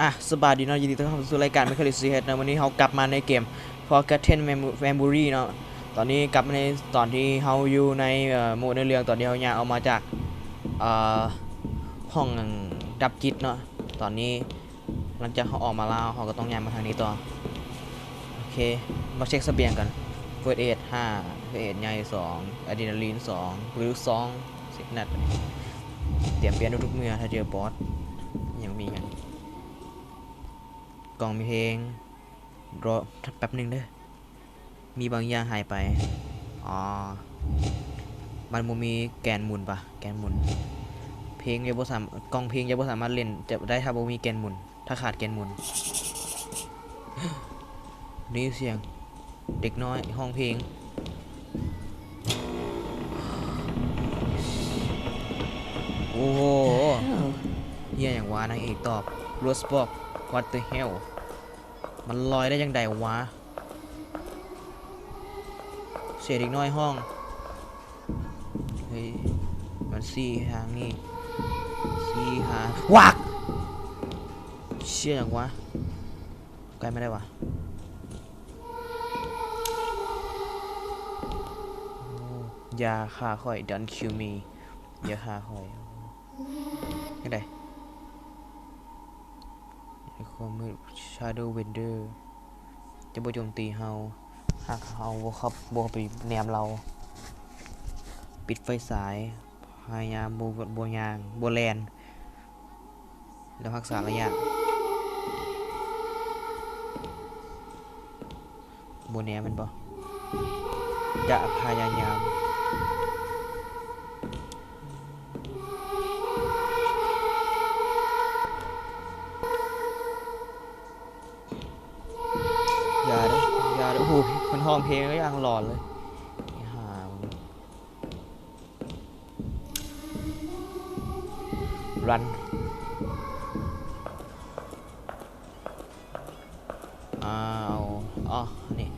ອ່ະ ສະບາຍດີເນາະ, ຍິນດີຕ້ອນຮັບສູ່ລາຍການ Mechanic Head ເນາະ. ມື້ນີ້ເຮົາກັບມາໃນເກມ Forgotten Mem- Memory ເນາະ. ຕອນນີ້ກັບມາໃນຕອນທີ່ເຮົາຢູ່ໃນ ເອີ ໂໝດເນື້ອເລື່ອງ ຕອນທີ່ເຮົາຍ່າງອອກມາຈາກ ເອີ ຫ້ອງດັບຈິດເນາະ. ຕອນນີ້ຫຼັງຈາກເຮົາອອກມາແລ້ວ ເຮົາກໍຕ້ອງຍ່າງມາທາງນີ້ຕໍ່. ໂອເຄ ມາເຊັກສະບຽງກັນ. First Aid ຫ້າ First Aid ໃຫຍ່ ສອງ Adrenaline ສອງ ປືນລູກຊອງ ສິບນັດ. ຕຽມປ່ຽນທຸກໆເມື່ອຖ້າເຈີບອສ. ຍັງມີຫຍັງ? ກ່ອງມີເພງ. ລໍແປັບໜຶ່ງເດີ ມີບາງຢ່າງຫາຍໄປ. ອໍ ມັນບໍ່ມີແກນໝູນປະ? ແກນໝູນ ເພງຍັງບໍ່ສາມ- ກ່ອງເພງຍັງບໍ່ສາມາດຫຼິ້ນໄດ້ຖ້າບໍ່ມີແກນໝູນ. ຖ້າຂາດແກນໝູນ. ໄດ້ຍິນສຽງເດັກນ້ອຍຮ້ອງເພງ. ໂອ້ໂຫ The hell? ເຮີຍຫຍັງວະ? ນາງເອກຕອບ Rose ບອກ What the hell? ມັນລອຍໄດ້ຈັ່ງໃດວະ? ສຽງເດັກນ້ອຍຮ້ອງ. ເຮີ້ຍ ມັນຊີ້ທາງນີ້ ຊີ້ຫາ ວັກ! ເຊຍຫຍັງວະ? ໃກ້ມາໄດ້ວະ. ໂອ້ ຢ່າຂ້າຂ້ອຍ Don't kill me. ຢ່າຂ້າຂ້ອຍ. ຈັ່ງໃດ? ໃນຄວາມມືດ Shadow Vendor ຈະບໍ່ໂຈມຕີເຮົາ ຫາກເຮົາບໍ່ເຂົ້າ- ບໍ່ເຂົ້າໄປແນມລາວ. ປິດໄຟສາຍ ພະຍາຍາມບໍ່- ບໍ່ຍ່າງ ບໍ່ແລ່ນ ແລ້ວຮັກສາໄລຍະ. ບໍ່ແນ່ແມ່ນບໍ່? ຈະພະຍາຍາມ. ຢ່າເດີ ຢ່າເດີ. ໂອ້ໂຫ ມັນຮ້ອງເພງແລ້ວຢ່າງຫຼອນເລີຍ. ໄອ້ຫ່າ Run. ອ້າວ ອໍ ນີ້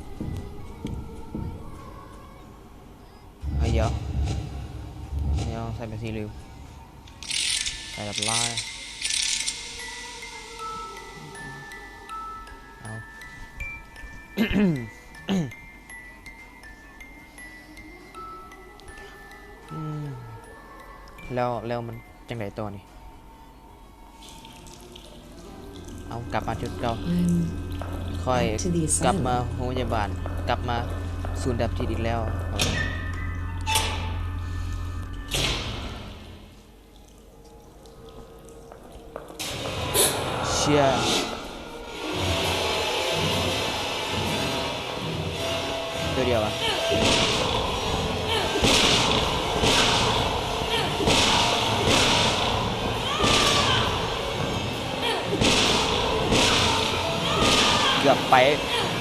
ເອົາ ດຽວ ດຽວ ໃສ່ເປັນສີເຫຼືອງ ໃສ່ແບບລາຍ ເອົາ ອືມ ແລ້ວ ແລ້ວມັນຈັ່ງໃດຕໍ່ນີ້? ເອົາ ກັບມາຈຸດເກົ່າ. ຂ້ອຍກັບມາໂຮງພະຍາບານ ກັບມາສູນດັບຈິດອີກແລ້ວ. ເຊຍ ຕົວດຽວອະ ເກືອບໄປ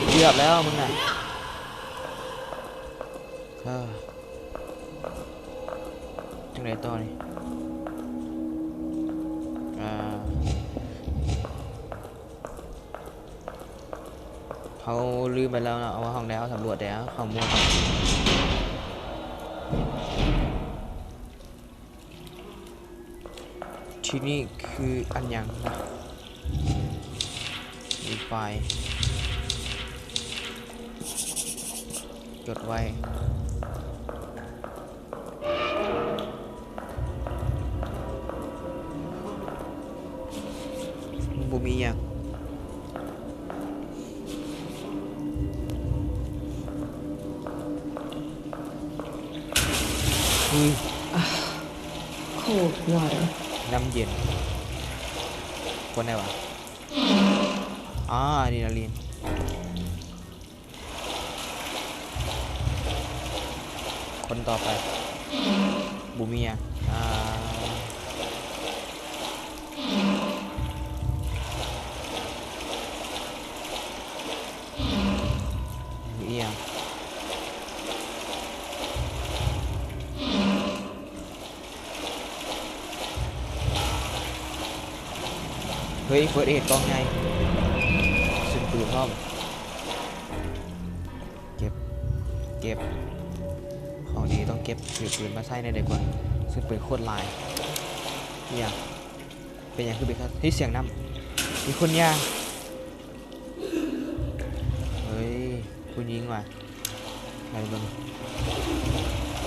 ເກືອບແລ້ວມຶງນະ. ເອີ ຈັ່ງໃດຕໍ່ນີ້? ເອີ ເຮົາລືມໄປແລ້ວເນາະ ເອົາວ່າຫ້ອງໃດເຮົາສຳຫຼວດແດ່ ເຮົາເຂົ້າໝູ່ກ່ອນ. ທີ່ນີ້ຄືອັນຫຍັງນະ? ມີໄຟ ຈົດໄວ້ ບໍ່ມີຫຍັງ. ອຸ້ຍ Cold water. ນ້ຳເຢັນ ຄົນໃດວະ? ອາ ອາດຣີນາລີນ. ຄົນຕໍ່ໄປ ບູເມຍ ອາ ອີ່ຫຍັງ? ເຮີ້ຍ ເຟີດເອດກ່ອງໃຫຍ່ ຊຸມປືນພ້ອມ ເກັບ ເກັບ ຂອງດີຕ້ອງເກັບ ຖືປືນມາໃຊ້ແນວໃດກ່ອນ ຊຸມປືນໂຄດຫຼາຍ. ອີ່ຫຍັງ? ເປັນຫຍັງຄືເປັນ ເຮີ້ຍ ສຽງນ້ຳ ເ ມີຄົນຍ່າງ ເຮີ້ຍ ຜູ້ຍິງວ່າ ໃຫ້ເບິ່ງ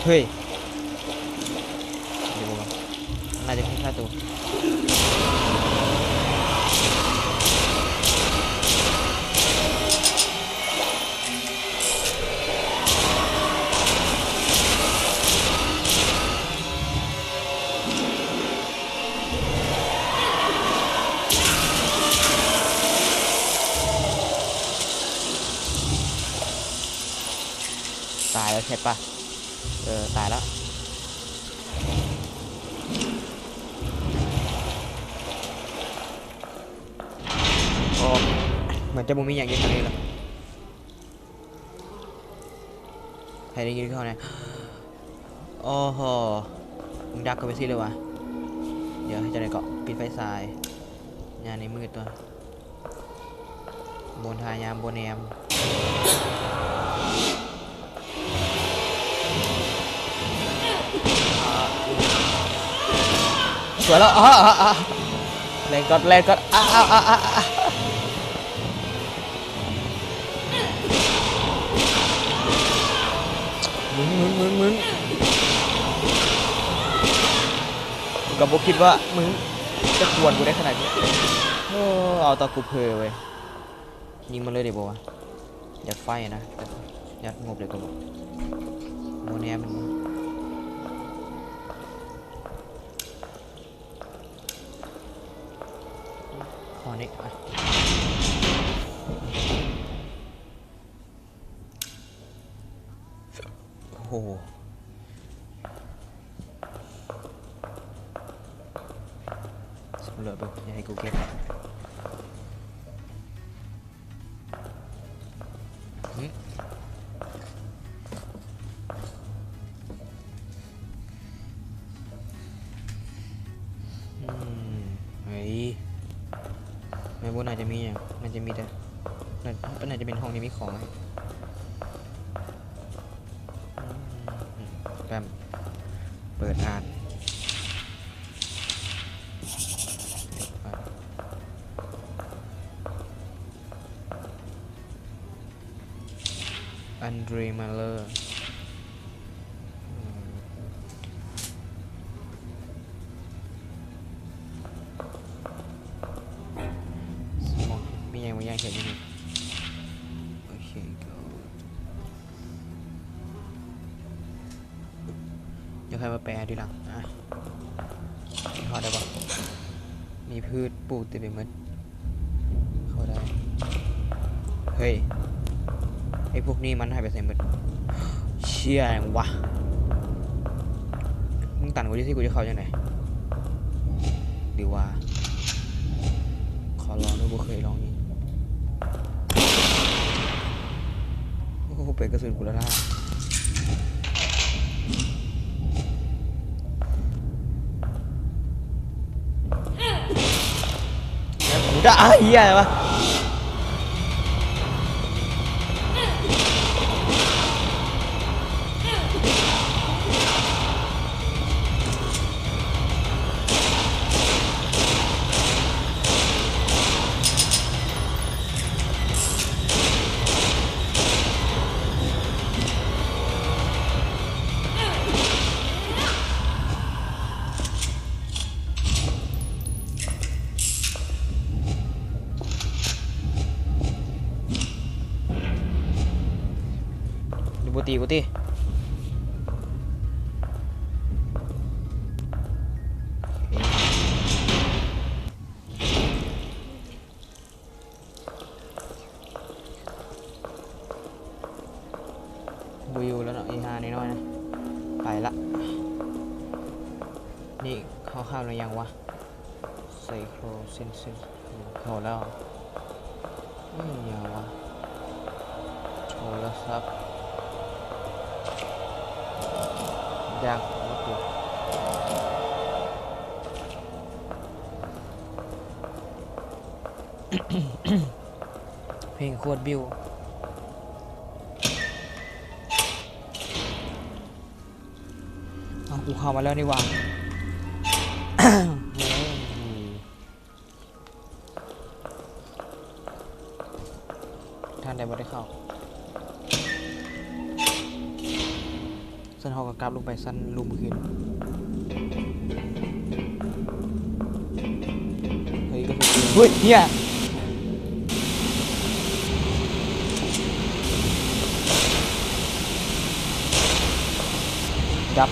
ເຮີ້ຍ ດຽວ ໜ້າຈະມີຄາໂຕ. ຕາຍແລ້ວໃຊ່ປະ? ເອີ ຕາຍແລ້ວ. ໂອ້ ເໝືອນຈະບໍ່ມີຫຍັງຢູ່ທາງນີ້ລະ. ໃຜໄດ້ຍິນເຂົາແດ່? ໂອ້ໂຫ ມຶງດັກເຂົ້າໄປຊິເລີຍຫວາ? ດຽວເຮັດຈັ່ງໃດເກາະ? ປິດໄຟສາຍ ຍາມນີ້ມືດຕົວະ ໂມນທາຍາມບໍ່ແນມ. ສວຍແລ້ວ ອາ ອາ ອາ ແລ່ນກ່ອນ ແລ່ນກ່ອນ ອາ ອາ ອາ ອາ ອາ. ມຶງ ມຶງ ມຶງ ມຶງ ກູກໍບໍ່ຄິດວ່າມຶງຈະກວນກູໄດ້ຂະໜາດນີ້. ໂອ້ ເອົາຕອນກູເຜີເວີຍ ຍິງມັນເລີຍໄດ້ບໍ່ວະ? ຢາກໄຟນະ ແຕ່ຍາດງົບເລີຍກໍບໍ່ ບໍ່ແນມມັນ. ຂໍນີ້ ອະ ໂອ້ໂຫ ສຳຫຼວດເບິ່ງ ຢ່າໃຫ້ກູເກັບ. ອືມ ອືມ ເອີຍ ແມ່ນບໍ່ ໜ້າຈະມີຫຍັງ ໜ້າຈະມີແຕ່ ໜ້າ ໜ້າຈະເປັນຫ້ອງທີ່ມີຂອງ. ອືມ ແປ້ມ ເປີດອ່ານ. Andre Miller ມີຫຍັງບາງຢ່າງຂຽນຢູ່ນີ້. ໂອເຄ go. ດຽວຄ່ອຍມາແປທີຫຼັງ. ອ່ະ ເຂົ້າໄດ້ບໍ່? ມີພືດປູກເຕັມໄປໝົດ. ເຂົ້າໄດ້. ເຮີ້ຍ ໄອ້ພວກນີ້ມັນຫາຍໄປໃສໝົດ? ເຊັ່ຍຫຍັງວະ? ມຶງຕັນກູຈັ່ງຊີ້ ກູຈະເຂົ້າຈັ່ງໃດ? ຫຼືວ່າ ຂໍລອງດູ ບໍ່ເຄີຍລອງນີ້. ໂອ້ໂຫ ເປີດກະສຸນກູລະລາ ແລ້ວກູຈະ ອ້າ ເຫຍ ອະໄລວະ? ບໍ່ຕີ ບໍ່ຕີ. ບໍ່ຢູ່ແລ້ວເນາະ ອີຫ່ານ້ອຍໆນະ ໄປລະ. ນີ້ເຂົ້າຂ້າມແລ້ວຍັງວະ? ໄຊໂຄຣເຊັນເຊັນ ເຂົ້າແລ້ວ. ອີ່ຫຍັງວະ? ໂທລະສັບ ຢາກ ເພງໂຄດບິວ. ເອົ້າ ກູເຂົ້າມາແລ້ວນີ້ຫວ່າ. ໂອ້ຍ ທ່ານໃດບໍ່ໄດ້ເຂົ້າ. ຊັ້ນເຮົາກໍກັບລົງໄປຊັ້ນລຸ່ມຄືນ. ເຮີ້ຍ ກະສຸນ ເຮີ້ຍ ເຫຍ ດັບ.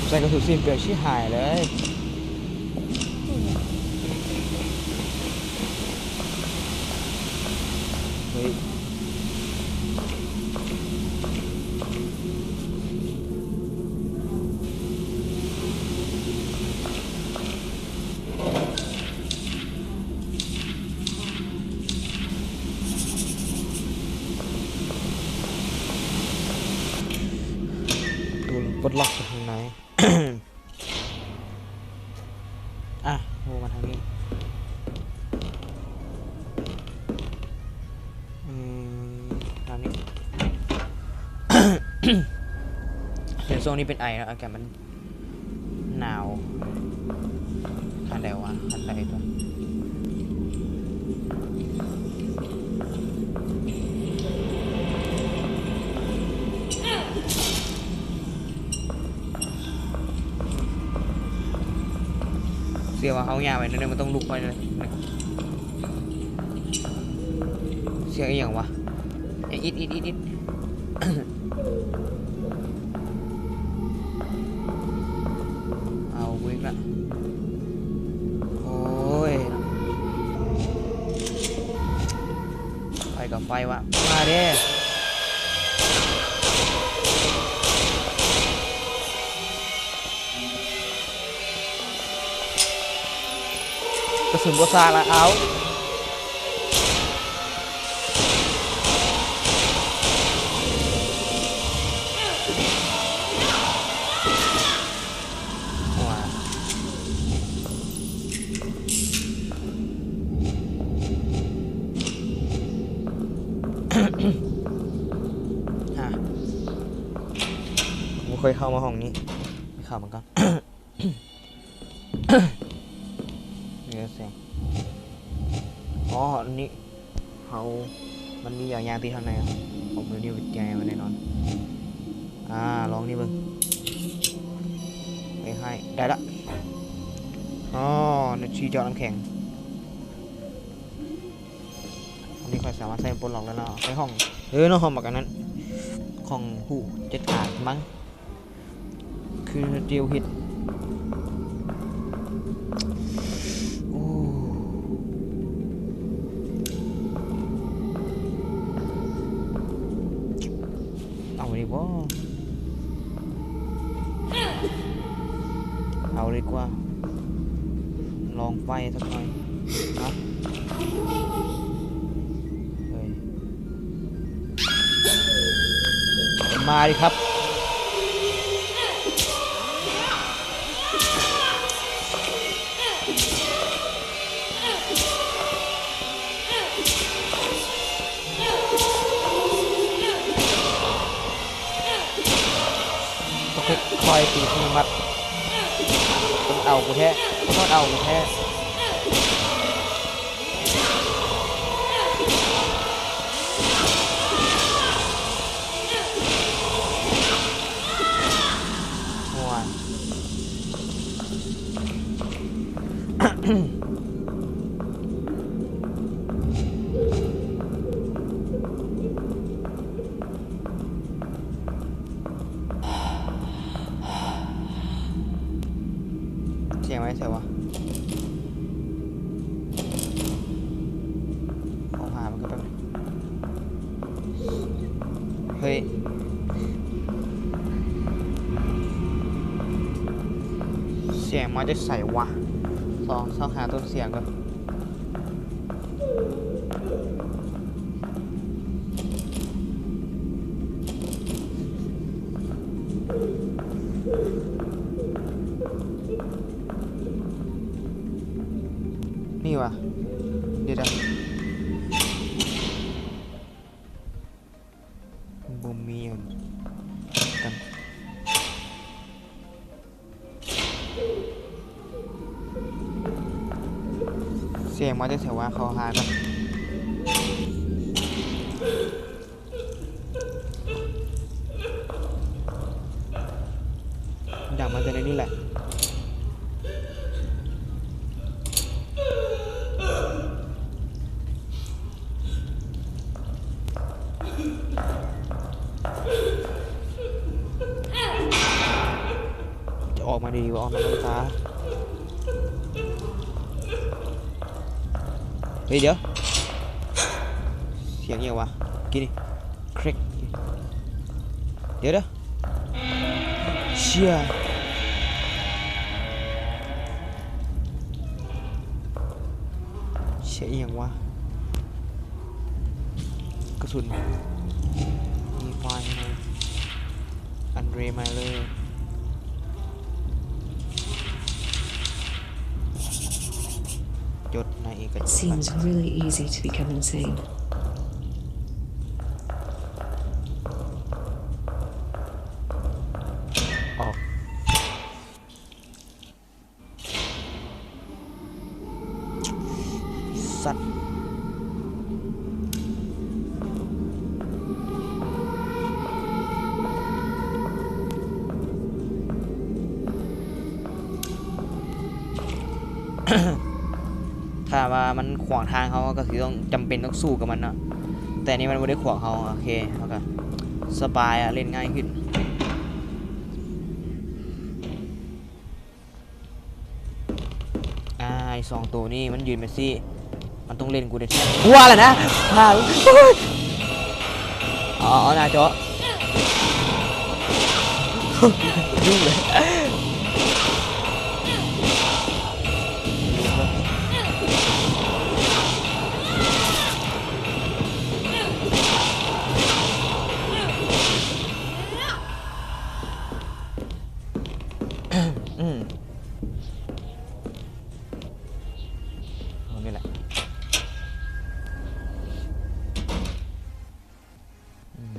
ໃສ່ກະສຸນສິ້ນເປືອງຊິຫາຍເລີຍ. ເຮີ້ຍ ໂດນປົດລັອກໄປທາງໃນ. ອ່ະ ໂຫ ມາທາງນີ້. ອືມ ທາງນີ້. ດຽວຊ່ວງນີ້ເປັນໄອເນາະ ອາກາດມັນໜາວ. ຄັນໃດວະ ຄັນໃດຕົວະ. ເຊື່ອວ່າເຮົາຍ່າງໄປໜ້ອຍໜຶ່ງ ມັນຕ້ອງລຸກໄປເລີຍ. ສຽງອີ່ຫຍັງວະ? ອິດ ອິດ ອິດ ອິດ. ເອົາກູອີກລະ. ໂອ້ຍ ໄຟກໍໄຟວະ ມາເດ້. ກະສຸນບໍ່ຊາລະ ເອົາ. ອ່າ ບໍ່ເຄີຍເຂົ້າມາຫ້ອງນີ້ ໄປເຂົ້າມັນກ່ອນ. ເຫື່ອແສງ. ອໍ ອັນນີ້ເຮົາ ມັນມີຢ່າງ ຢ່າງທີ່ທາງໃນ ເອົາມືນິ້ວແຈໄວ້ແນ່ນອນ. ອ່າ ລອງນີ້ເບິ່ງ. ເອີ ໃຫ້ ໄດ້ລະ. ອໍ ໜ້າທີ່ເຈາະນ້ຳແຂງ. ອັນນີ້ຂ້ອຍສາມາດໃຊ້ປົດລັອກໄດ້ແລ້ວ. ໃສ່ຫ້ອງ ເອີ ເນາະ ຫ້ອງບັກອັນນັ້ນ ຂອງຮູ້ຈັດການມັງ. ຄືດຽວເຮັດ ໂອ້ ເອົານີ້ບໍ່ ເອົາດີກວ່າ ລອງໄຟສັກໜ່ອຍນະ. ເອີຍ ມາດີຄັບ. ຕ້ອງຄ່ອຍໆຕີທີລະໝັດ. ມັນເອົາກູແທ້ ມັນເອົາກູແທ້. ໂອ້ຍ ສຽງມາແຕ່ໃສວະ? ຂໍຫາມັນກ່ອນແປັບໜຶ່ງ. ເຮີ້ຍ ສຽງມາແຕ່ໃສວະ? ລອງຊອກຫາຕົ້ນສຽງກ່ອນ. ນີ້ຫວາ ດຽວໆ ບໍ່ມີຫຍັງກັນ. ສ ສຽງມາແຕ່ໃສວະ? ເຂົ້າຫາກ່ອນ. ດັງມາແຕ່ໃນນີ້ແຫຼະ. ຈະອອກມາດີໆ ບໍ່ອອກມານຳຕາ. ເຮີ້ຍ ດຽວ ສຽງອີ່ຫຍັງວະ? ກີ້ນີ້ ຄຣິກ ດຽວ ດຽວ ເຊຍ. ເຊຍ ອີ່ຫຍັງວະ? ກະສຸນ ມີໄຟໃຫ້ ອັນເດຣ ໄມເລີ ຈົດໃນເອກະສານ. It seems really easy to become insane. ອອກ. ສັດ ຖ້າວ່າມັນຂວາງທາງເຮົາ ເຮົາກະຊິຕ້ອງ ຈຳເປັນຕ້ອງສູ້ກັບມັນເນາະ, ແຕ່ອັນນີ້ມັນບໍ່ໄດ້ຂວາງເຮົາ. ໂອເຄ ເຮົາກະສະບາຍອະ ເລ່ນງ່າຍຂຶ້ນ. ອາ ໄອ້ສອງໂຕນີ້ມັນຢືນແບບຊີ້ ມັນຕ້ອງເລ່ນກູແທ້ໆ. ກູວ່າແລ້ວນະ ຫາ ເອົາ ເອົາໜ້າຈໍ ຫຍຸ້ງເລີຍ. ອືມ ເອົານີ້ແຫຼະ. ອືມ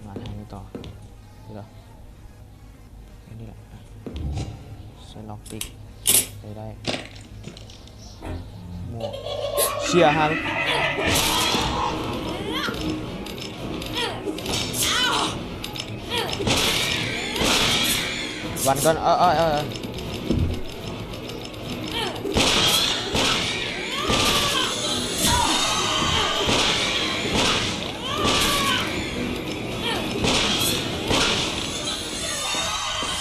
ມາທາງນີ້ຕໍ່ ນີ້ເດີ ອັນນີ້ແຫຼະ. ໃສ່ລັອກປິກ ໄດ້ ໄດ້. ໝວກ ເຊຍ ຫາ ວັນກ່ອນ. ເອີ ເອີ ເອີ ເອີ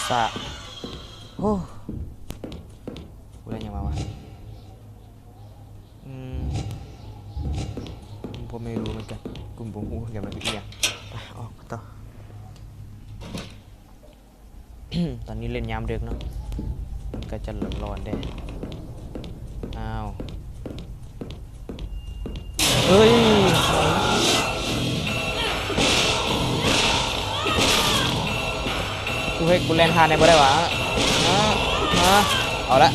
ສະ ໂອ້ ກູໄດ້ຫຍັງມາວະ? ອືມ ກູກະບໍ່ຮູ້ຄືກັນ ກູກະບໍ່ຮູ້ຄືກັນວ່າຄືອີ່ຫຍັງ. ໄປ ອອກຕໍ່. ຕອນນີ້ເລ່ນຍາມເດິກເນາະ ມັນກະຈະຫຼອນໆແດ່. ອ້າວ ເອີຍ ກູເຮັດ ກູແລ່ນຜ່ານໄດ້ບໍ່ໄດ້ຫວາ? ຮະ ຮະ ເອົາລະ.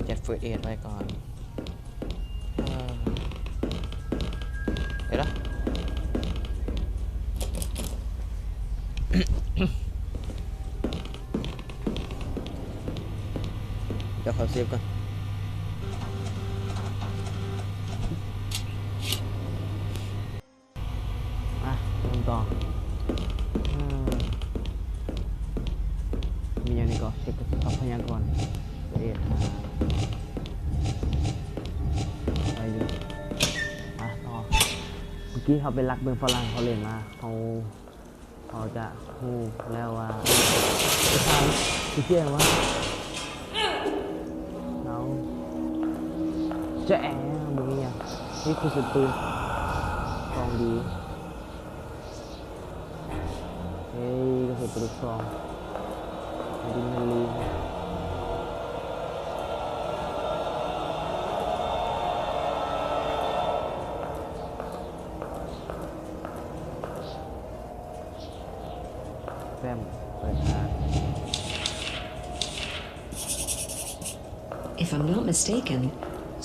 ເຈັດເຟີດເອດໄວ້ກ່ອນ. ເອີ ເຫັນລະ ດຽວຂໍເຊບກ່ອນ. ມາ ເລີ່ມຕໍ່. ເອີ ມີຫຍັງນີ້ກໍເຊັກຊັບພະຍາກອນ ເອ ໄດ້ຢູ່. ມາຕໍ່. ເມື່ອກີ້ເຮົາໄປລັກເບິ່ງຝຣັ່ງເຂົາເຫຼັ້ນມາ ເຮົາ ເຮົາຈະຮູ້ແລ້ວວ່າ ເຮົາ ເຈົ້າ ບໍ່ມີຫຍັງ. ນີ້ຄືເປັນປືນ ຂອງດີ. ເອີຍ ກະສຸນປືນລູກຊອງ ດິນແຮນລີ. ແຟ້ມ ເປີດທາງ. If I'm not mistaken,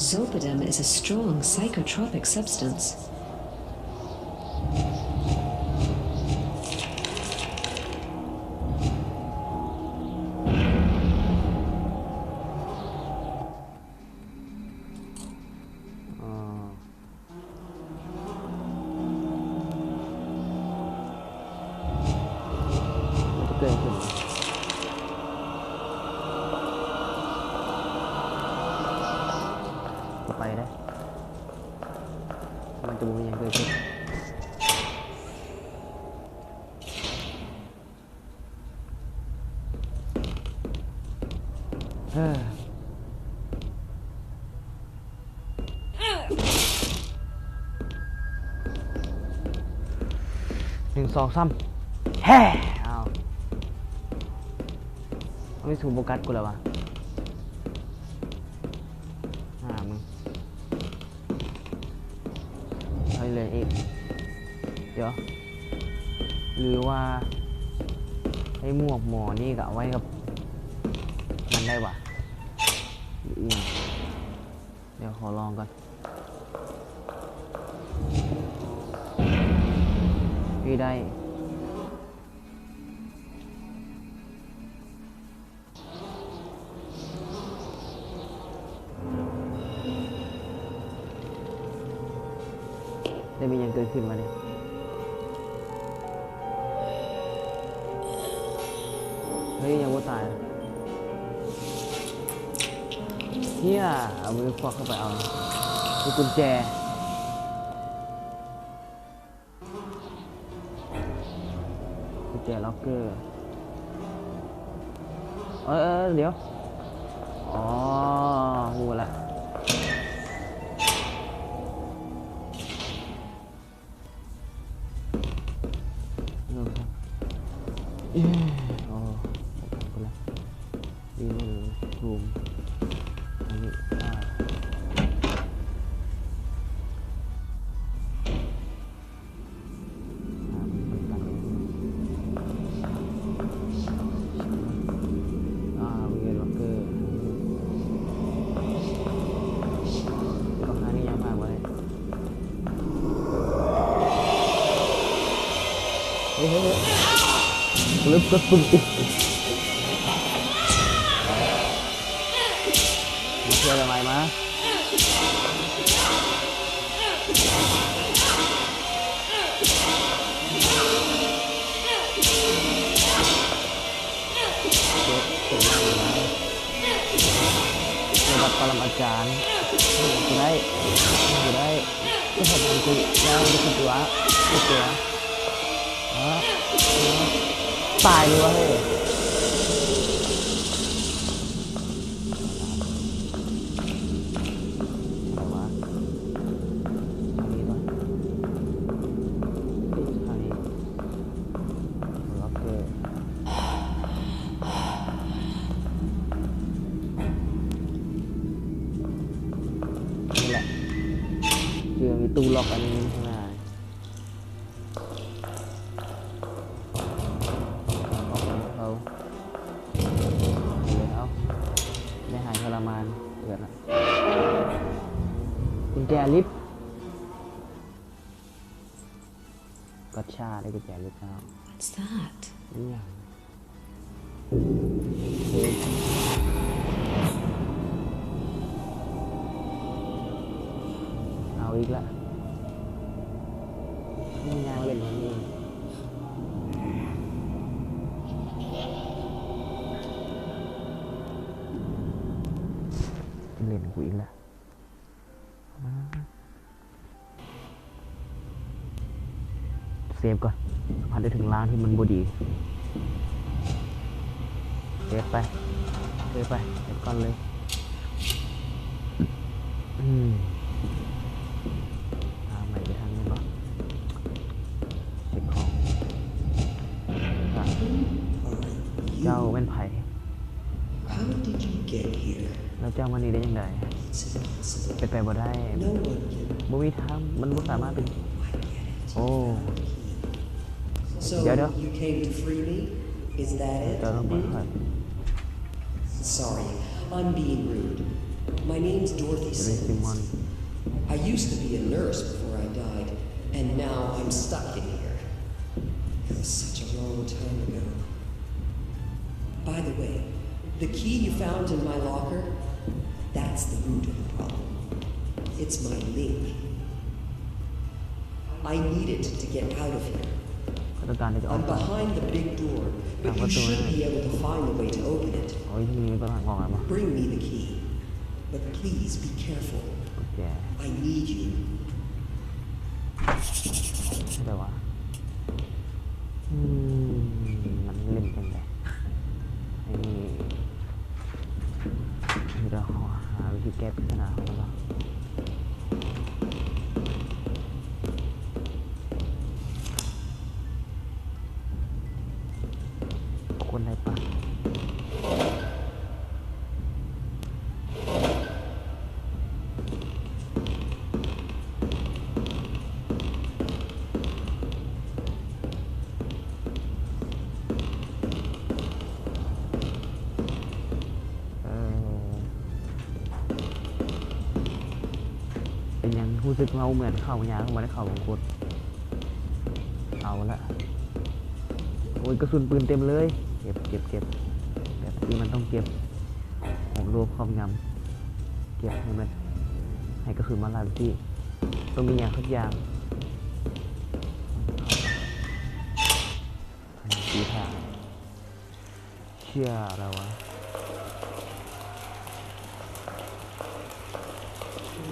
Zolpidem is a strong psychotropic substance. ມັນຈະບໍ່ມີຫຍັງເກີດຂຶ້ນ. ເອີ ໜຶ່ງ ສອງ ສາມ ແຮະ ອ້າວ ມັນມີສູນໂຟກັສກູແລ້ວວະ ຫາມຶງ. ເອົາເລີຍອີກ ດຽວ ຫຼືວ່າໄອ້ໝວກໝໍນີ້ກະເອົາໄວ້ກັບມັນໄດ້ຫວາ ຫຼືອີ່ຫຍັງ ດຽວຂໍລອງກ່ອນ ນີ້ໄດ້. ໄດ້ມີຫຍັງເກີດຂຶ້ນວະນີ້? ເຮີ້ຍ ຍັງບໍ່ຕາຍ. ເຮີ້ຍ ເອົາມືຄວັກເຂົ້າໄປເອົາ ມີກຸນແຈ. ກຸນແຈລັອກເກີ ເອີ ເອີ ດຽວ ອໍ ຮູ້ລະ ເອີ ອໍ ໄປລະ Living Room ອັນນີ້ ອາ. ອ່າ Weird Locker ຕ້ອງຫານີ້ຍັງຜ່ານບໍ່ໄດ້ ເຮີ້ຍ ເຮີ້ຍ ເຮີ້ຍ ລືມກົດປຸ່ມປິດ ມາເທື່ອໃໝ່ມາ. ລະດັບປະລະມາຈານ ບໍ່ໄດ້ ບໍ່ໄດ້ ບໍ່ໄດ້ ບໍ່ໄດ້ ບໍ່ໄດ້ ຕາຍເລີຍວະເຮີ້ຍ. ໄປວະ ທາງນີ້ຕົວະ ເອີ ທາງນີ້ ລັອກເກີ ນີ້ແຫຼະ ຄືມີຕູ້ລັອກອັນໜຶ່ງຂ້າງໜ້າ. ອອກໄປເຂົາ ໄປເລີຍເຮົາ ໄດ້ຫາຍທໍລະມານເກີນລະ ກຸນແຈລິບ ກັດຊາ ໄດ້ກຸນແຈລິບແລ້ວ What's that? ແມ່ນຫຍັງ? ເອີ ເອົາອີກລະ ຍັງເຫຼັ້ນມັນອີກ ເຫຼັ້ນກູອີກລະ. ເຊບກ່ອນ ສະພັດໄດ້ເຖິງລ່າງທີ່ມັນບໍ່ດີ ເຊບໄປ ເຊບໄປ ເຊບກ່ອນເລີຍ ອືມ ທາງໃໝ່ໄປທາງນີ້ບໍ່ ເຊັກຂອງ ເຈົ້າແມ່ນໃຜ? How did you get here? ແລ້ວເຈົ້າມານີ້ໄດ້ຈັ່ງໃດ? It's impossible. ເປັນໄປບໍ່ໄດ້. No one can. ບໍ່ມີທາງ, ມັນບໍ່ສາມາດເປັນ. I get it. ໂອ້. You found the key. ດຽວ, ດຽວ. So you came to free me? Is that it? ເຈົ້າຕ້ອງປ່ອຍຂ້ອຍ. Sorry, I'm being rude. My name's Dorothy Simmons. Simmons. I used to be a nurse before I died, and now I'm stuck in here. It was such a long time ago. By the way, the key you found in my locker, that's the root of the problem. It's my link. I need it to get out of here. ຂ້ອຍຕ້ອງການທີ່ຈະອອກໄປ. I'm behind the big door, but you should be able to find the way to open it. ໂອ້ຍ ມີປະທາງອອກແລ້ວບໍ່? Bring me the key, but please be careful. ກຸນແຈ. I need you. ເປັນຫຍັງຮູ້ສຶກເວົ້າເໝືອນເຂົ້າຍາກ ບໍ່ໄດ້ເຂົ້າມົງກຸດ. ເອົາລະ ໂອ້ຍ ກະສຸນປືນເຕັມເລີຍ. ເກັບ ເກັບ ເກັບ ແບບນີ້ມັນຕ້ອງເກັບ ຮວບລວມຄວາມງາມ ເກັບໃຫ້ໝົດ ໃຫ້ກະສຸນມາຫຼາຍແບບນີ້ ຕ້ອງມີຫຍັງສັກຢ່າງ. ເຊື່ອແລ້ວວະ.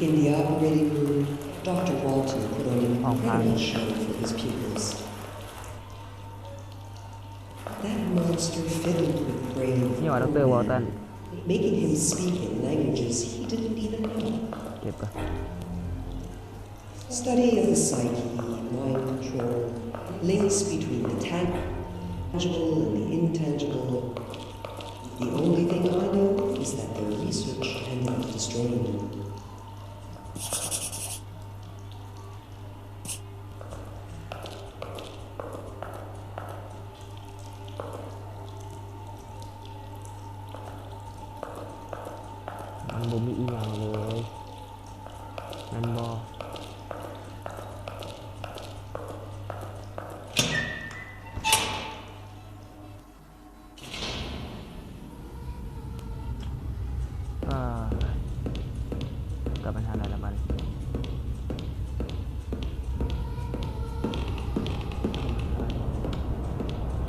In the operating room, Doctor Walton put on an incredible show for his pupils. That monster fiddled with Brain for an hour, making him speak in languages he didn't even know. Study of the psyche, mind control, links between the tangible and the intangible. The only thing I know is that their research ended up destroying them. ມັນບໍ່ມີອີ່ຫຍັງເລີຍ ແມ່ນບໍ່? ເອີ ກັບໄປທາງໃດລະບາດນີ້?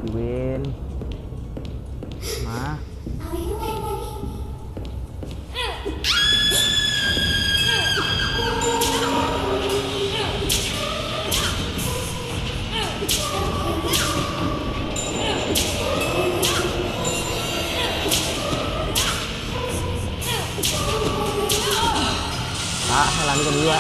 ອີເວນ ມາ. ອາ ທາງຫຼັງນີ້ກະມີວະ.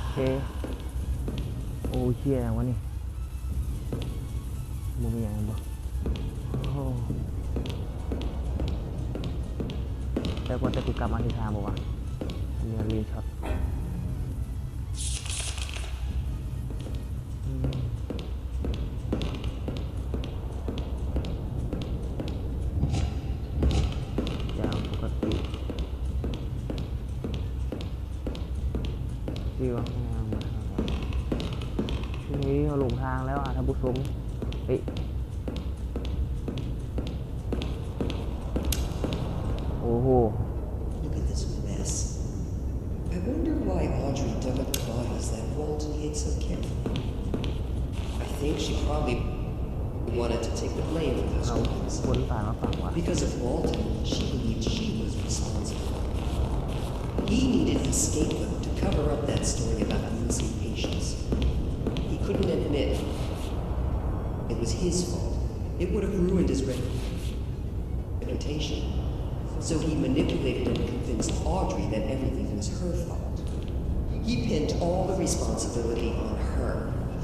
ໂອເຄ ໂອ້ ເຄຍຫຍັງວະນີ້? ບໍ່ມີຫຍັງແມ່ນບໍ່? ໂອ້ ແຕ່ວ່າແຕ່ກູກັບມາທີ່ທາງບໍ່ວະ? ອັນນີ້ມັນຣີຊັອດ ອືມ ຢ່າງປົກກະຕິ. ເອີ ເຮົາຫຼົງທາງແລ້ວ ທ່ານຜູ້ຊົມ. ເອີ ໂອ້ໂຫ Look at this mess. I wonder why Audrey dug up the bodies that Walton hid so carefully. I think she probably wanted to take the blame for those crimes. ເອົາຄົນຕາຍມາຝັງວະ? Because of Walton, she believed she was responsible. He needed a scapegoat to cover up that story about the missing patients. He couldn't admit it was his fault. It would have ruined his reputation. So he manipulated and convinced Audrey that everything was her fault. He pinned all the responsibility on her.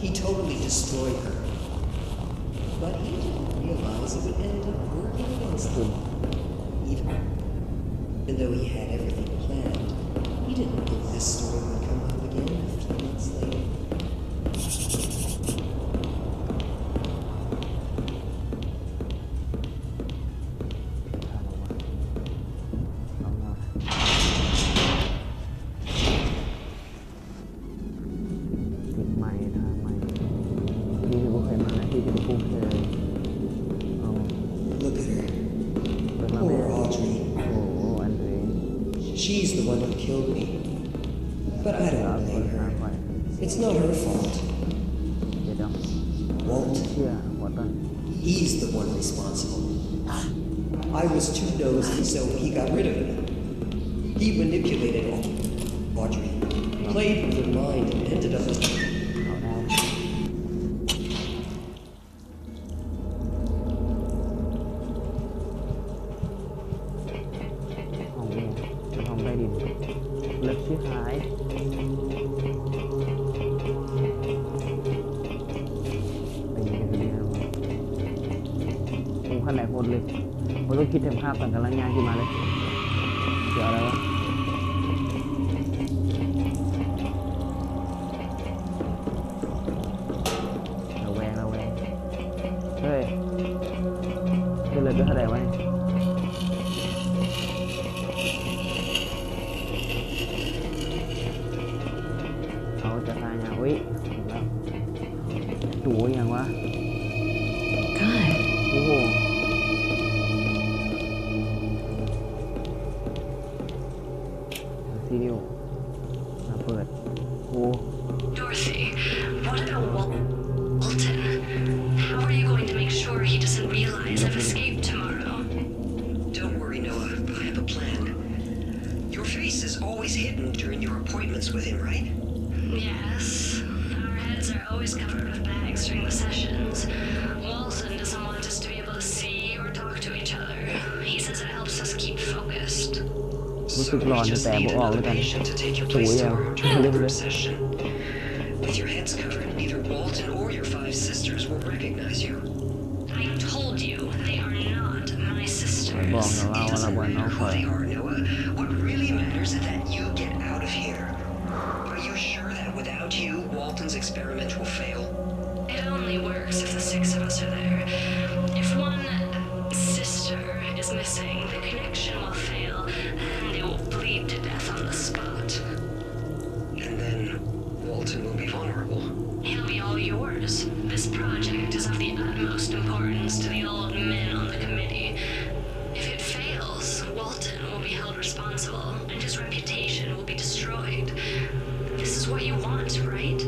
He totally destroyed her. But he didn't realize it would end up working against him. Even, even though he had everything planned, he didn't think this story would come up again a few months later. ຈຸດໃໝ່ ທາງໃໝ່ ທີ່ບໍ່ເຄີຍມາ ທີ່ບໍ່ຄຸ້ນເຄີຍ. ເອົາ Look at her. ເບິ່ງລາວແດ່. Poor Audrey. ໂອ້ Audrey. She's the one who killed me. But I don't blame her. It's not her fault. ດຽວ Walt. ເຊື່ອ Walton. He's the one responsible. I was too nosy, so he got rid of me. He manipulated Audrey, played with her mind, and ended up with ເອົາແລ້ວ ຫ້ອງແອ ຫ້ອງໃຕ້ດິນ ເລິກຊິຫາຍ. ໂອ້ ຄັນຫຼາຍໂພດເລີຍ. ບໍ່ຕ້ອງຄິດເຖິງພາບຕອນກຳລັງຍ່າງຂຶ້ນມາເລີຍ. ສຽວແລ້ວ ລະແວງ ລະແວງ. ເຮີ້ຍ ເຫຼືອເທົ່າໃດວະນີ້? ເຂົາຈະຂາຍຫຍັງ? ອຸ້ຍ ຖືກແລ້ວ. ຕູ້ອີ່ຫຍັງວະ? God. ໂອ້ໂຫ ສີ່ນິ້ວ ມາເປີດ. ໂອ້ Dorothy, what about Wal-, Walton? How are you going to make sure he doesn't realize I've escaped tomorrow? Don't worry, Noah. I have a plan. Your face is always hidden during your appointments with him, right? Yes. Our heads are always covered with bags during the sessions. Walton doesn't want us to be able to see or talk to each other. He says it helps us keep focused. ຮູ້ສຶກຫຼອນແຕ່ບໍ່ອອກເລີຍກັນ. ໂອ້ຍ With your heads covered, neither Walton or your five sisters will recognize you. I told you they are not my sisters. It doesn't matter who they are, Noah. What really matters is that you get out of here. Are you sure that without you, Walton's experiment will fail? It only works if the six of us are there. If one sister is missing, the connection will fail, and they will bleed to death on the spot. And then Walton will be vulnerable. He'll be all yours. This project is of the utmost importance to the old men on the committee. If it fails, Walton will be held responsible, and his reputation will be destroyed. This is what you want, right?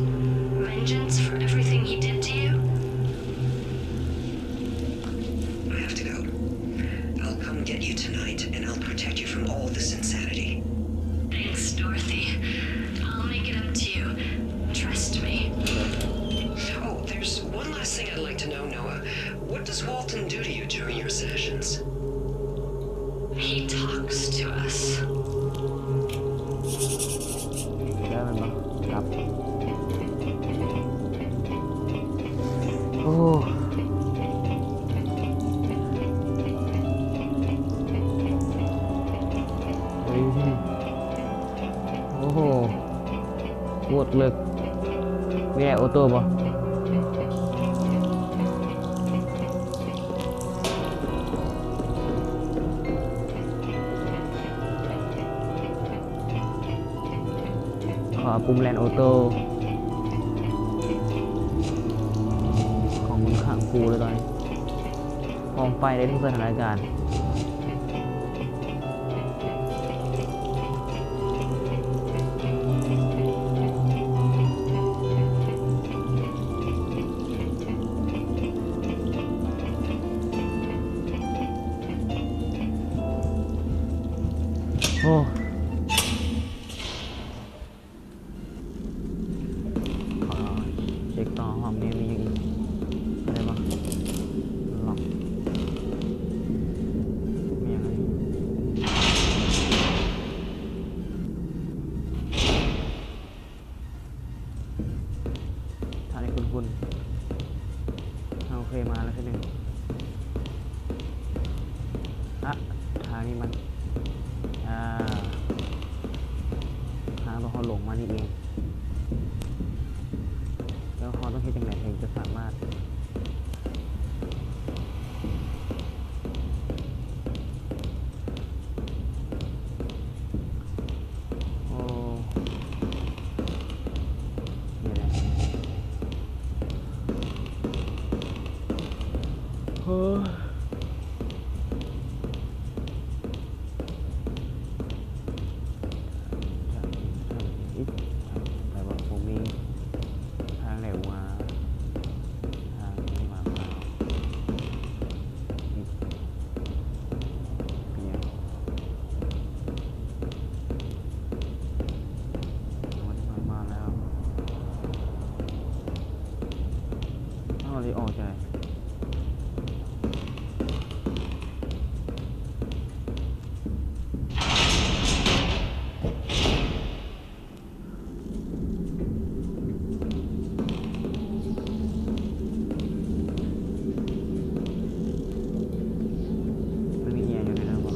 Vengeance for everything he did to you? I have to go. I'll come get you tonight, and I'll protect you from all this insanity. Thanks, Dorothy. I'll make it up to you. Trust me. Oh, there's one last thing I'd like to know, Noah. What does Walton do to you during your sessions? He talks to us. ໄດ້ແມ່ນບໍ່? ຄັບ ໂອ້ ໂອ້ໂຫ ໂຄດເລິກ. ມີແອໂອໂຕ້ບໍ່? ຂໍປຸ່ມແລ່ນໂອໂຕ້ ຂອງມຶງຂ້າງຄູເລີຍຕອນນີ້ ພ້ອມໄປໄດ້ທຸກສະຖານະການ. ໂອ້ ຂໍເຊັກຕໍ່ຫ້ອງນີ້ມີຫຍັງອີກ ໄດ້ບໍ່? ລັອກ ມີຫຍັງອີກ? ທ່ານີ້ຄຸ້ນໆ ເຮົາເຄີຍມາແລ້ວເທື່ອໜຶ່ງ. ອະ ທາງນີ້ມັນ ອາ ທາງທີ່ເຮົາລົງມານີ້ເອງ. ແລ້ວເຮົາຕ້ອງເຮັດຈັ່ງໃດເຖິງຈະສາມາດ ໂອ້ ນີ້ແຫຼະ ໂອ້ ໄປບໍ່? ບໍ່ມີທາງແຫຼກມາ ທາງນີ້ມາ ມາ ເປັນຫຍັງ? ມັນມາແລ້ວ ເຮົາຊິອອກຈັ່ງໃດ? ມັນມີອີ່ຫຍັງຢູ່ໃນນັ້ນບໍ່?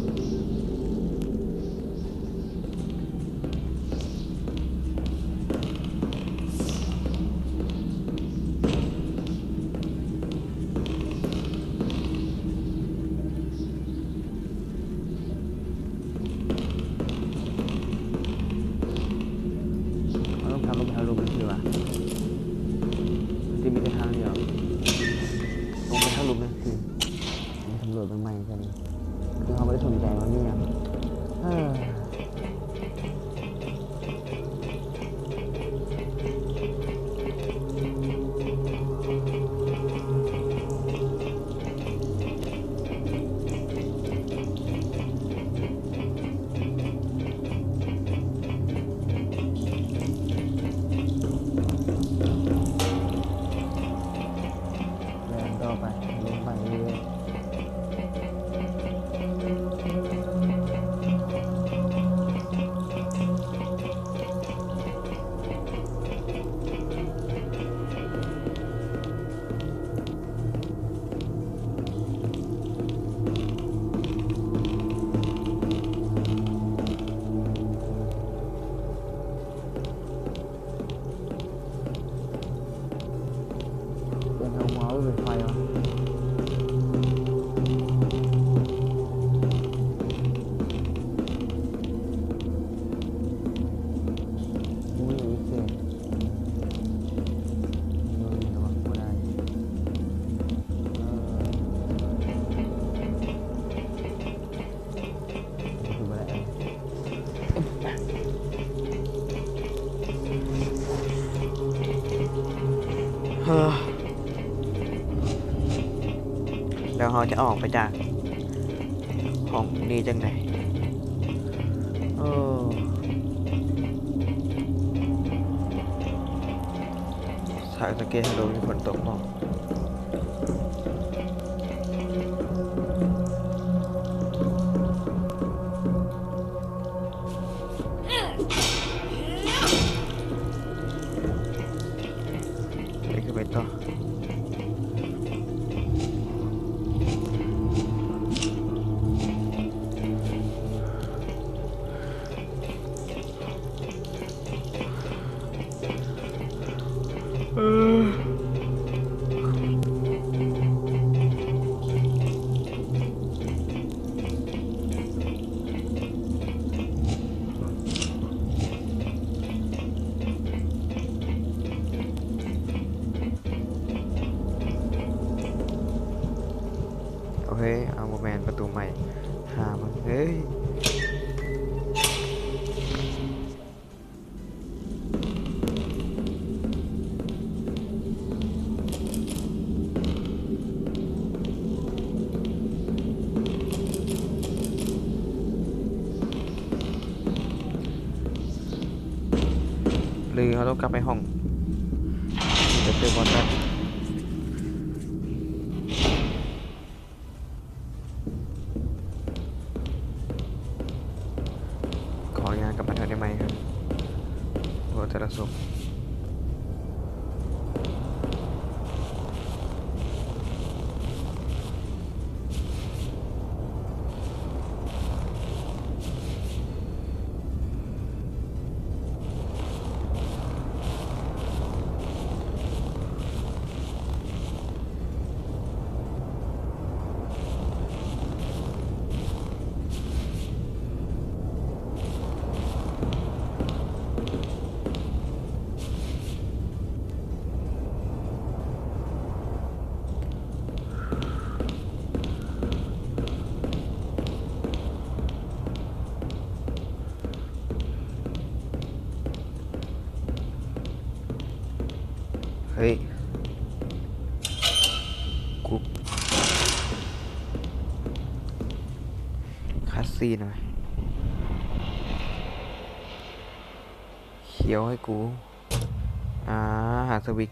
ດເບິ່ງໃໝ່ຊັ້ນ ຄືເຮົາບໍ່ໄດ້ສົນໃຈວ່າມີຫຍັງ. ເອີ. ແລ່ນຕໍ່ໄປ ລົງໄປເລື້ອຍໆ. ເປັນເຮົາເມົາຫຼືເປັນໄຟວະ? ແລ້ວເຮົາຈະອອກໄປຈາກຫ້ອງນີ້ຈັ່ງໃດ? ເອີ ສາກຕະເກຍໂດນຝົນຕົກເນາະ. ໄປຄືໄປຕໍ່. ເອີ ໂອເຄ ເອົາ ບໍ່ແມ່ນປະຕູໃໝ່ ຫາມັນເອີຍ. ຫຼືເຮົາຕ້ອງກັບໄປຫ້ອງ ໄປເຈີບອນນັ້ນ. ຂໍອະນຸຍາດກັບມາເທື່ອໄດ້ໄໝ? ໂອ້ ແຕ່ລະສົບ. ເຮີ້ຍ ກູ ຄາສຊີນຫວະ ຂຽວໃຫ້ກູ ອາ ຫາສະວິດ.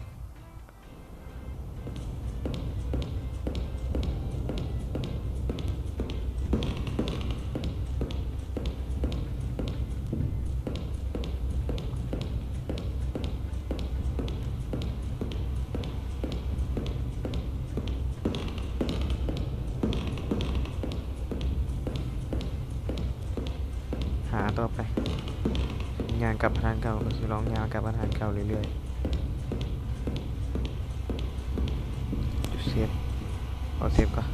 ຫາຕໍ່ໄປ ຍ່າງກັບມາທາງເກົ່າ ກໍຊິລອງຍ່າງກັບມາທາງເກົ່າເລື້ອຍໆ. ເຊບ ເອົາເຊບກ່ອນ.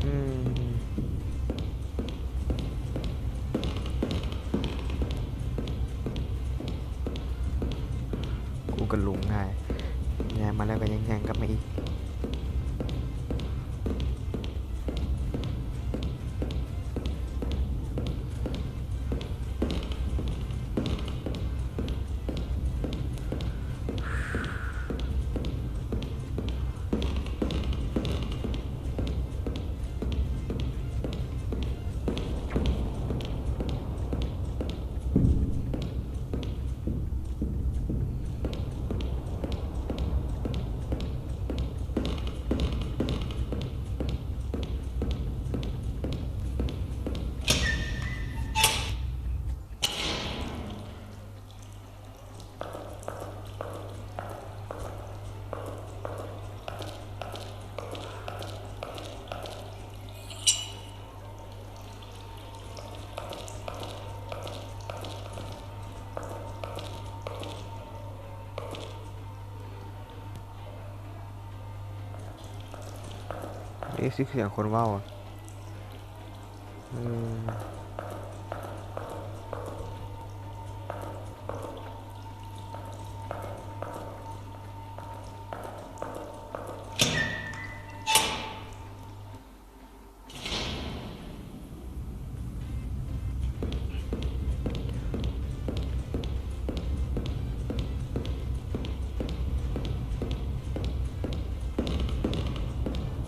ອືມ ນີ້ຄືສຽງຄົນເວົ້າ ເ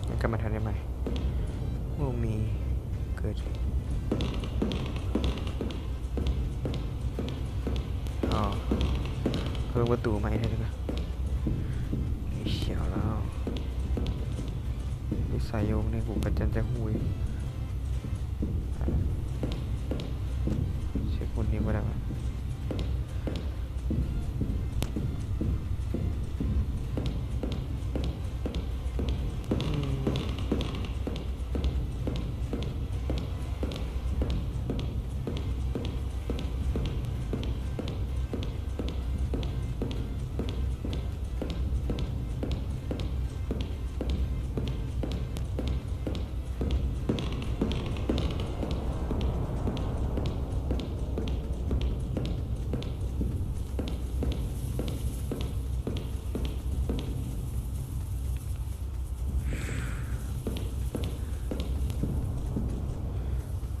ອີ ກະມາທັນໄດ້ໃໝ່ ບໍ່ມີເກີດ ອໍ ເບິ່ງປະຕູໃໝ່ເທື່ອໜຶ່ງກ່ອນ ນີ້ສຽວແລ້ວ ນິໄສໂຍມນີ້ ກູກະຈັນຈະຫຸຍ ເຊັກຄົນນີ້ບໍ່ໄດ້ວະ.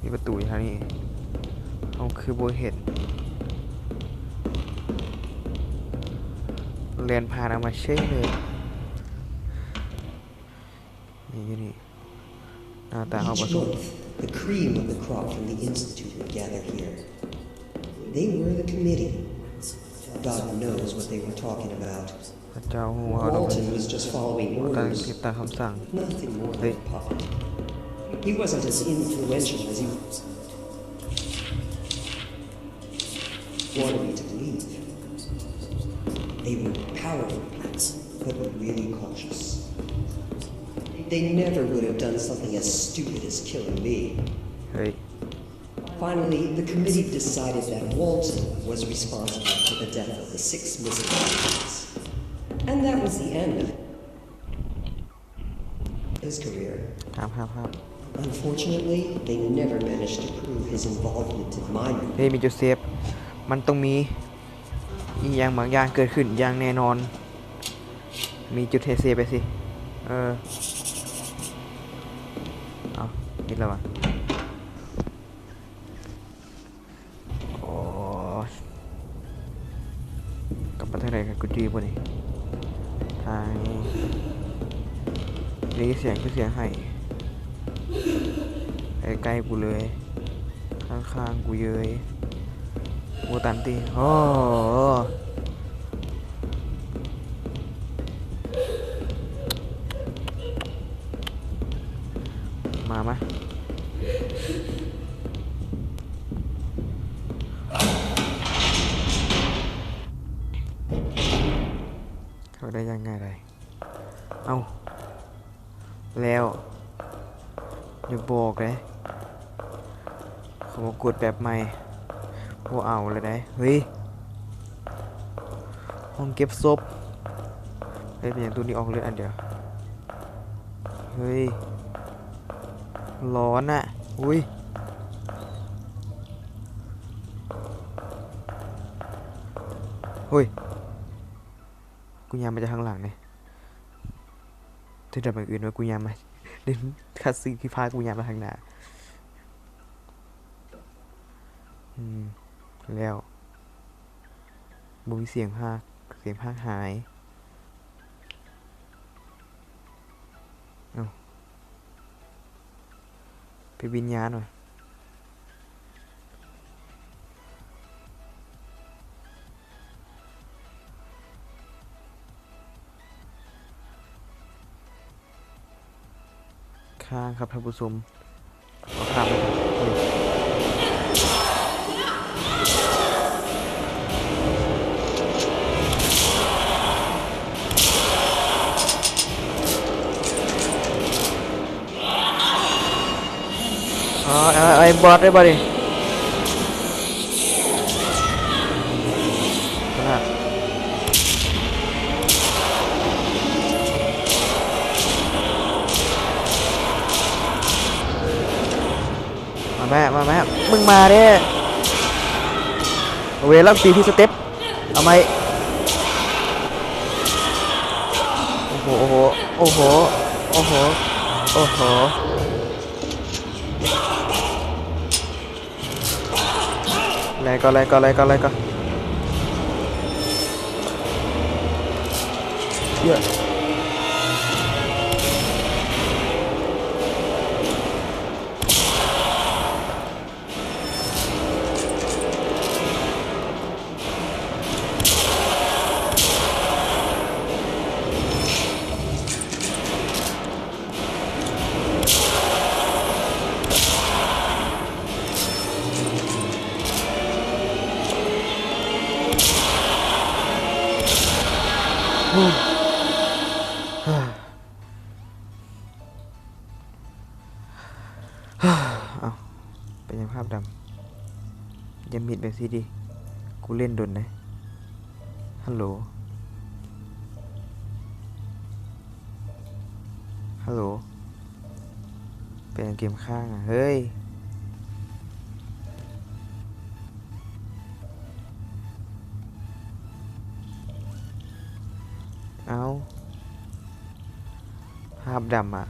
ມີປະຕູຢູ່ທາງນີ້ ເຮົາຄືບໍ່ເຫັນ ແລ່ນຜ່ານເອົາມາເສຍເລີຍ ນີ້ຢູ່ນີ້ ໜ້າຕາເຮົາບໍ່ສົມ. Each month, the cream of the crop from the Institute would gather here. They were the committee. God knows what they were talking about. ພະເຈົ້າຮູ້ວ່າເຮົາຕ້ອງ Walton was just following ຕ້ອງ orders. ເຮັດຕາມຄຳສັ່ງ. Nothing more ເຮີ້ຍ than puppet. He wasn't as influential as he wanted me to believe. They were powerful people, but really cautious. They never would have done something as stupid as killing me. ເຮີ້ຍ Finally, the committee decided that Walton was responsible for the death of the six missing students. And that was the end of his career. ຫ້າມ ຫ້າມ ຫ້າມ. Unfortunately, they never managed to prove his involvement in my murder. ເຮີ້ຍ ມີຈຸດເຊບ ມັນຕ້ອງມີອີ່ຫຍັງບາງຢ່າງເກີດຂຶ້ນຢ່າງແນ່ນອນ ມີຈຸດໃຫ້ເຊບໄປຊິ ເອີ ເອົ້າ ປິດແລ້ວຫວາ? ໂອ້ຍ ກັບມາທາງໃດກັນ ກູຈື່ບໍ່ນີ້? ທາງນີ້ ໄດ້ຍິນສຽງຄືສຽງໄຫ້ ໃກ້ໆ ກູເລີຍ ຂ້າງໆ ກູເລີຍ ບໍ່ຕັນຕິ ໂອ້. ມາ ມາ ເຂົ້າໄດ້ຢ່າງງ່າຍດາຍ. ເອົ້າ ແລ້ວ ຢ່າບອກເດ້ ເຂົາມາກົດແບບໃໝ່ ບໍ່ເອົາແລ້ວເດ້. ເຮີ້ຍ ຫ້ອງເກັບສົບ ເຮັດເປັນຫຍັງ? ຕູ້ນີ້ອອກເລືອດອັນດຽວ. ເຮີ້ຍ ຫຼອນນະ. ອຸ້ຍ ເຮີ້ຍ ກູຍ່າງມາຈາກທາງຫຼັງເດ້. ແຕ່ໂດຍບັງເອີນວ່າກູຍ່າງມາ ຄັດຊີນຄືພາກູຍ່າງມາທາງໜ້າ. ອືມ ແລ້ວ ບໍ່ມີສຽງພາກ ສຽງພາກຫາຍ. ເອົ້າ ເປັນວິນຍານຫວາ? ຄ້າງຄັບທ່ານຜູ້ຊົມ. ເອົາຂ້າມໄປ. ເອົາ ເອົາ ເອົາ ບໍ່ລັດໄດ້ບໍ່ນີ້? ຂະໜາດ ມາ ມາ ມາ ມຶງມາເດ້ ເວລາຕີທີ່ສະເຕັບ ເອົາໃໝ່ ໂອ້ໂຫ ໂອ້ໂຫ ໂອ້ໂຫ ໂອ້ໂຫ ໂອ້ໂຫ ແລ່ກ່ອນ ແລ່ກ່ອນ ແລ່ກ່ອນ ແລ່ກ່ອນ ເຢ້. ອ້າວ ເປັນຫຍັງພາບດຳ? ຢ່າມິດແບບຊີ້ຕິ ກູເລ່ນດົນເດ້. ຮັນໂຫຼ ຮັນໂຫຼ ເປັນຫຍັງເກມຄ້າງອະ ເຮີ້ຍ? ເອົ້າ ພາບດຳອະ.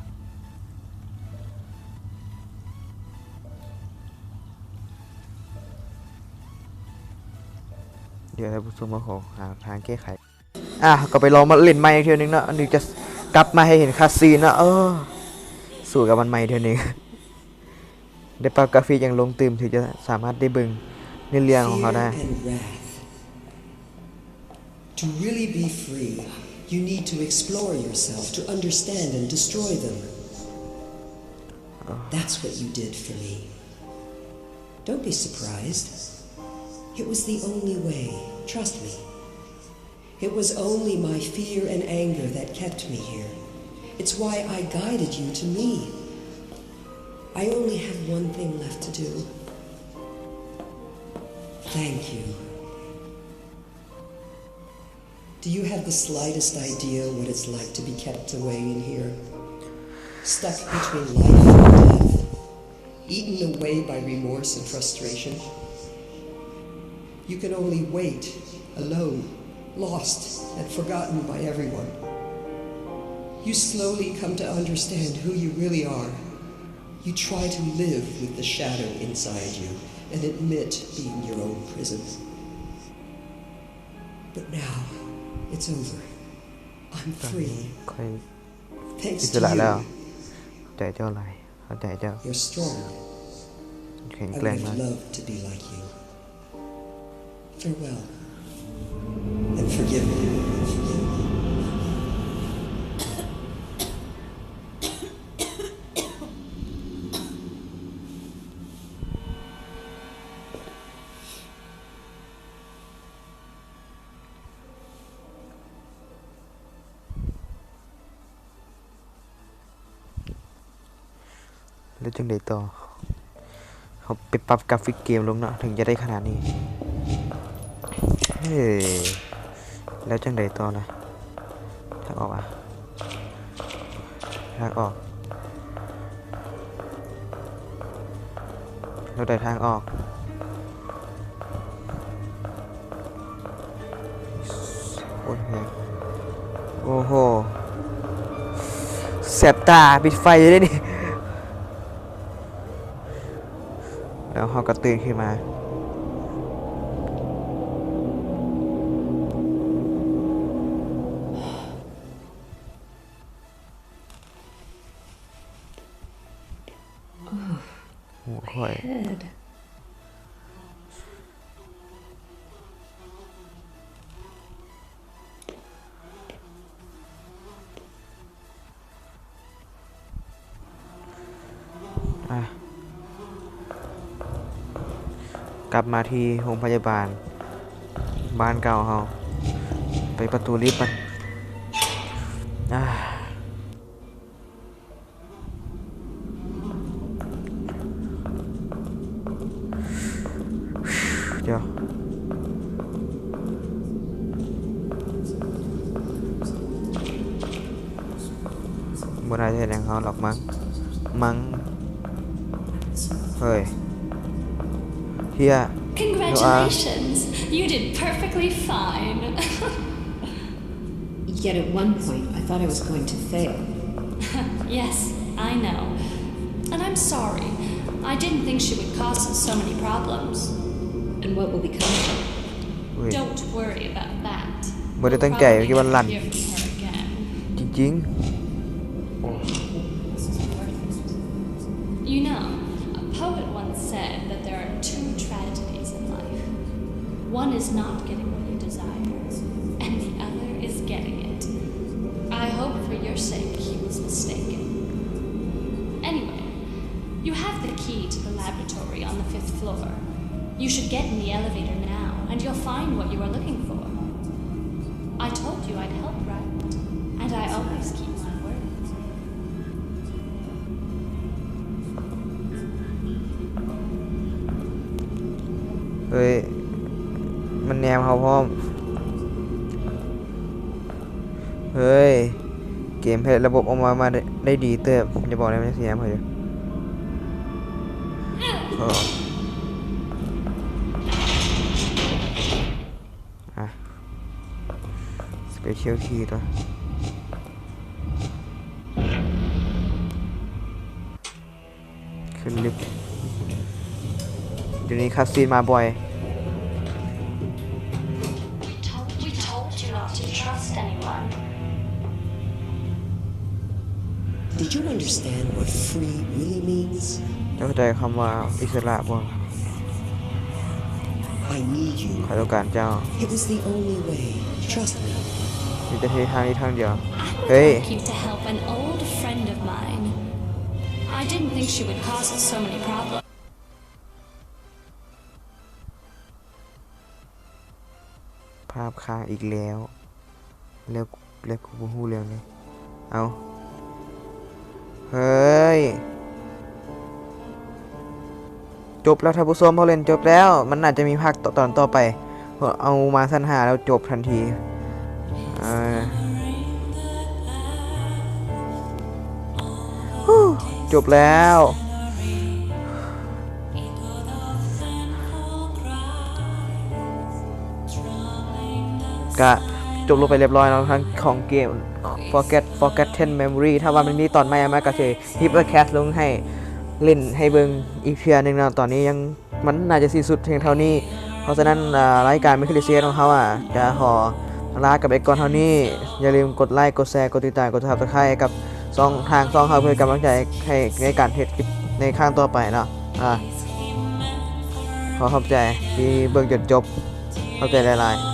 ດຽວທ່ານຜູ້ຊົມມາຂໍຫາທາງແກ້ໄຂ. ອ່າ ກໍໄປລອງມາຫຼິ້ນໃໝ່ອີກເທື່ອໜຶ່ງເນາະ ອັນນີ້ຈະກັບມາໃຫ້ເຫັນຄາສຊີນເນາະ. ເອີ ສູ້ກັບມັນໃໝ່ເທື່ອໜຶ່ງ ໄດ້ປັບກາຟິກຢ່າງລົງຕື່ມ ເຖິງຈະສາມາດໄດ້ເບິ່ງເນື້ອເລື່ອງຂອງເຂົາໄດ້. Fear and wrath. To really be free, you need to explore yourself, to understand and destroy them. That's what you did for me. Don't be surprised. It was the only way. Trust me. It was only my fear and anger that kept me here. It's why I guided you to me. I only have one thing left to do. Thank you. Do you have the slightest idea what it's like to be kept away in here? Stuck between life and death, eaten away by remorse and frustration. You can only wait, alone, lost, and forgotten by everyone. You slowly come to understand who you really are. You try to live with the shadow inside you and admit being your own prison. But now, it's over. I'm free. ຂ້ອຍອິດສະຫຼະແລ້ວ. Thanks to you. ຂອບໃຈເຈົ້າຫຼາຍ. ເຂົ້າໃຈເຈົ້າ. You're strong. ແຂງແກຮ່ງມາກ. I would have loved to be like you. Farewell. And forgive me. ແລ້ວຈັ່ງໃດຕໍ່? ເຮົາໄປປັບກາຟິກເກມລົງເນາະ ເຖິງຈະໄດ້ຂະໜາດນີ້. ເອີ ແລ້ວຈັ່ງໃດຕໍ່ລະ? ທາງອອກອະ? ທາງອອກ. ແລ້ວໄດ້ທາງອອກ. ໂອ້ໂຫ ແສບຕາ ປິດໄຟເດ້ນີ້. ແລ້ວເຮົາກໍຕື່ນຂຶ້ນມາ. ຫົວຂ້ອຍ. ອ່ະ ກັບມາທີ່ໂຮງພະຍາບານ ບ້ານເກົ່າເຮົາ. ໄປປະຕູລິບມັນ. ອ່າ. ດຽວ ບໍ່ໜ້າຈະເຮັດຫຍັງເຮົາດອກມັ້ງ ມັ້ງ. ເຮີ້ຍ Here you are. Congratulations! You did perfectly fine. Yet at one point, I thought I was going to fail. Yes, I know. And I'm sorry. I didn't think she would cause us so many problems. And what will become of her? Wait. Don't worry about that. ບໍ່ໄດ້ຕັ້ງໃຈ We'll probably ຄິດວ່າ never ລັ່ນ hear from her again. ຈິງໆ. You know, a poet once said that there are two tragedies in life. One is not getting what you desire, and the other is getting it. I hope for your sake he was mistaken. Anyway, you have the key to the laboratory on the fifth floor. You should get in the elevator now, and you'll find what you are looking for. I told you I'd help, right? And I always keep my word. ເຮີ້ຍ ມັນແນມເຮົາພ້ອມ. ເຮີ້ຍ ເກມແພດລະບົບອອກມາ ມາໄດ້ ໄດ້ດີເຕີບ. ຢ່າບອກນະ ມັນຊິແນມເຮົາຢູ່. ໂອ້ ອ່ະ Special Key ຕົວະ. ຂຶ້ນລິບ. ດຽວນີ້ຄັດຊີນມາບ່ອຍ. We told, we told you not to trust anyone. Did you understand what free really means? ເຈົ້າເຂົ້າໃຈຄຳວ່າອິດສະຫຼະບໍ່? I need you. ຂ້ອຍຕ້ອງການເຈົ້າ. It was the only way. Trust me. ມີແຕ່ທາງນີ້ທາງດຽວ. I would ເຮີ້ຍ like you to help an old friend of mine. I didn't think she would cause us so many problems. ພາບຄ້າງອີກແລ້ວ ແລ້ວ ແລ້ວກູບໍ່ຮູ້ເລື່ອງນີ້. ເອົາ ເຮີ້ຍ ຈົບແລ້ວທ່ານຜູ້ຊົມ, ເຮົາຫຼິ້ນຈົບແລ້ວ. ມັນໜ້າຈະມີພາກຕອນຕໍ່ໄປ. ເຮົາເອົາມາຊັ້ນຫ້າແລ້ວຈົບທັນທີ. ເອີ ຈົບແລ້ວ. ກະຈົບລົງໄປລຽບຮ້ອຍເນາະ ທັງຂອງເກມ Forget Forgotten Memory. ຖ້າວ່າມັນມີຕອນໃໝ່ອອກມາ ກະຊິເຮັດ React ລົງໃຫ້ເລ່ນໃຫ້ເບິ່ງອີກເທື່ອໜຶ່ງເນາະ. ຕອນນີ້ຍັງ ມັນໜ້າຈະສິ້ນສຸດພຽງເທົ່ານີ້. ເພາະສະນັ້ນ ອາ ລາຍການ Mystery Series ຂອງເຮົາ ອາ ຈະຂໍລາກັນໄປກ່ອນເທົ່ານີ້. ຢ່າລືມກົດໄລ, ກົດແຊ, ກົດຕິດຕາມ, ກົດ Subscribe ໃຫ້ກັບຊ່ອງ ທາງຊ່ອງເຮົາ ເພື່ອເປັນກຳລັງໃຈໃຫ້ໃນການເຮັດຄລິບໃນຄັ້ງຕໍ່ໄປເນາະ. ອາ ຂໍຂອບໃຈທີ່ເບິ່ງຈົນຈົບ. ຂອບໃຈຫຼາຍໆ.